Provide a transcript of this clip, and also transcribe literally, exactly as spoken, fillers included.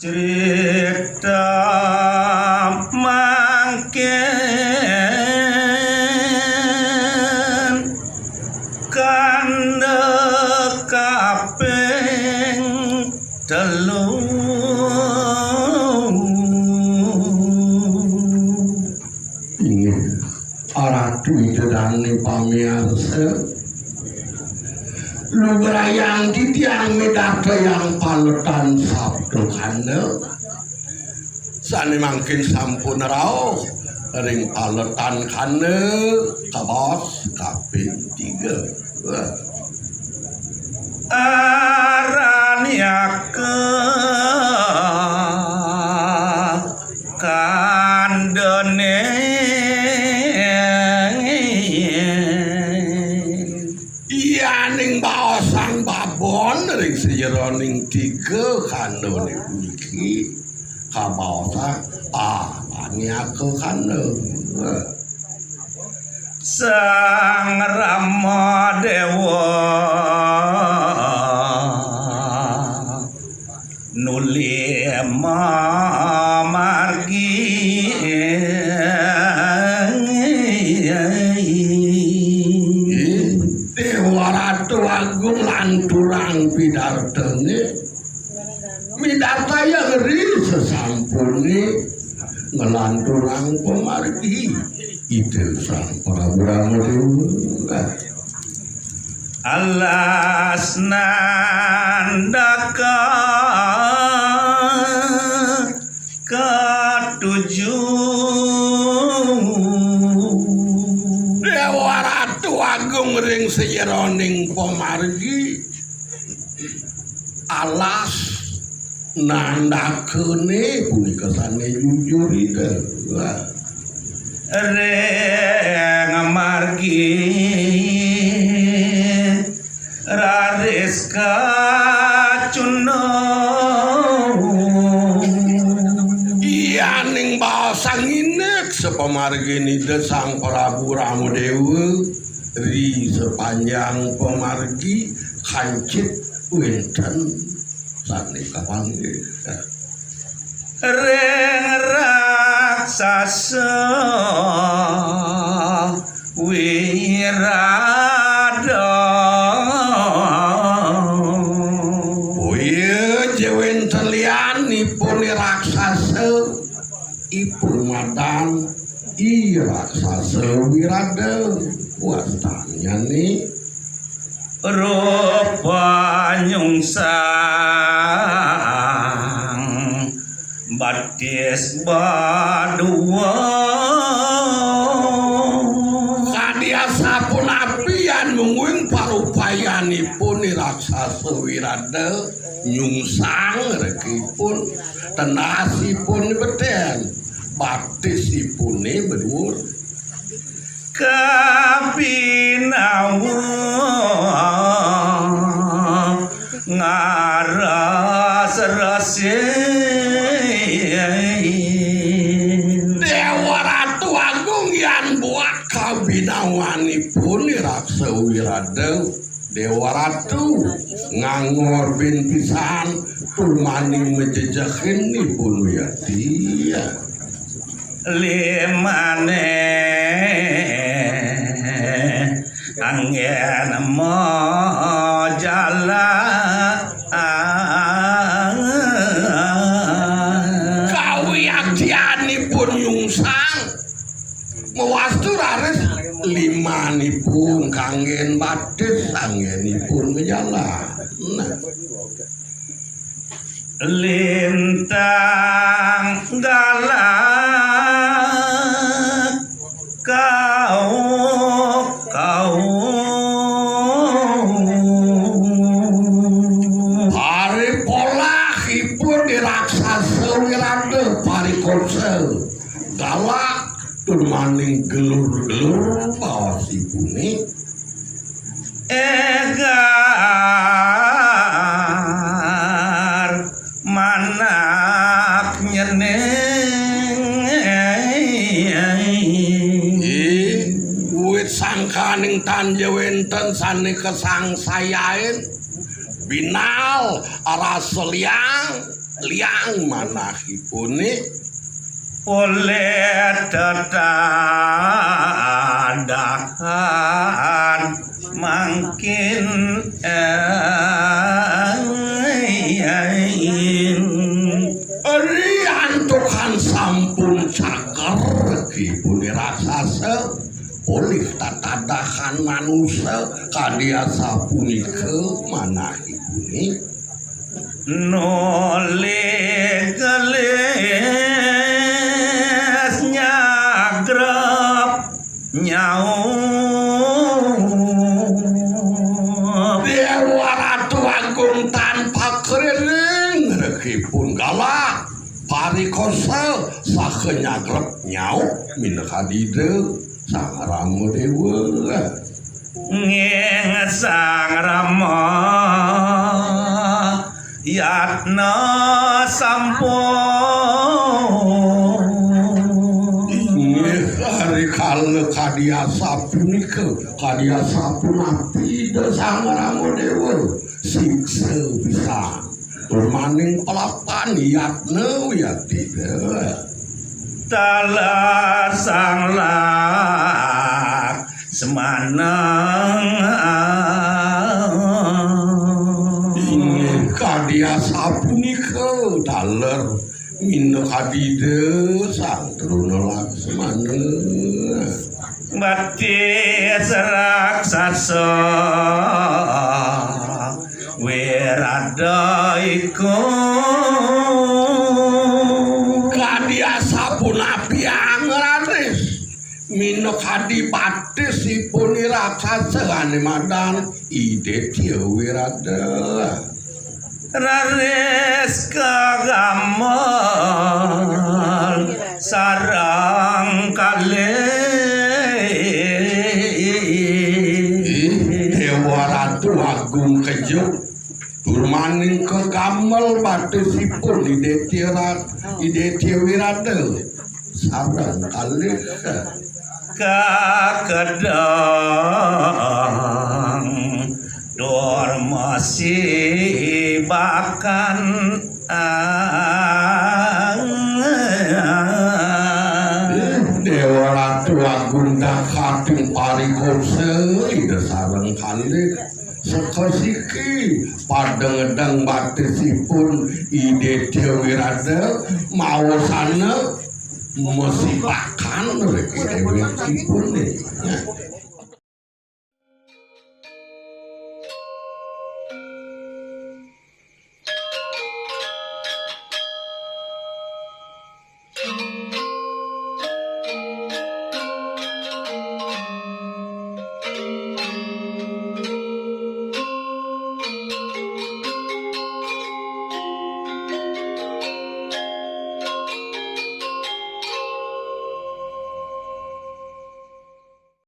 Crita mangkin kanda kaping telu. Inggih, Ratu Ida Dané pamiarsa. Lugrayang titiang midartayang paletan sabda kanda. Sané mangkin sampun rauh ring paletan kanda kabaos kaping tiga. Wah. Aranyaka kandané. Iyaning baosang babon ring sajeroning tiga kandané puniki kabaosang, ah, aranyaka kanda. Sang Rama Déwa nuli mamargi. Déwa Ratu Agung lanturang pidartané. Midartayang ri sasampuné nglanturang pamargi Ida Sang Prabu Rama Déwa. Alas nandaka katuju. Déwa Ratu Agung ring sajeroning pamargi. Alas nandakané punika sané jujur Ida. Wah. Ring margi raris kacuna. Iyaning baosang indik sapamargin Ida Sang Prabu Rama Déwa ri sapanjang pamargi kancit wénten sané kapanggih. Ring raksasa wirada. Boya ja wénten lianipun raksasa, ipun madan I Raksasa Wirada. Wastanyané rupa nyungsang batis badua. Kadi asapunapi yan mungguing parupayanipun I Raksasa Wirada nyungsang rekipun, tendasipun betén, batisipuné beduur. Kabinawa ngaras resin. Déwa Ratu Agung yan buat kabinawanipun I Raksa Wirada. Déwa Ratu ngangor bin pisan tur maning majejehin ipun wiati. Limané anggén majalan. Kawiaktianipun nyungsang. Mawastu raris limanipun kanggén batis, anggénipun majalan. Nah. Lintang galak kauh, kauh. Ari polahipun I Raksasa Wirada parikosa. Galak tur maning gelur-gelur baosipuné. Égar manak nyening. Ih, wit sangkaning tan ja wénten sané kasangsayain. Binal rasa liang. liang manahipune. Oleh tetadahan mangkin ing. Ari antukan sampun cager kipune raksasa, polih tatadahan manusa kadi asapunika manahipune. Nolih gelis nyagrep nyau. Dewa Ratu Agung tanpa kerining regipun galah parikosa saha nyagrep nyau minakadida Sang Rama Dewa. Nggih, Sang Rama, yatna sampun. Inggih, ari kala kadi asapunika, kadi asapunapi da Sang Rama Dewa, siksa pisan. Tur maning pelapan yatna wiyatida. Talah Sang Lak semana. Inggih kadi asapunika taler minakadida Sang Truna Laksmana. Batis raksasa wirada iku. Kadi asapunapi angranis. Minakadi batisipun i raksasa ane madan Idetya Wirada. Raris kagamel sareng kalih. Ih, Dewa Ratu Agung kejuk. Tur maning kagamel batisipun Idetya Rat-, Idetya Wirada. Sareng kalih. Kakedeng tur masibakan. Dewa Ratu Agung dakating parikosa Ida sareng kalih. Seka siki padengedeng batisipun Idetya Wirada mawasana mesibakan riki dewekipun.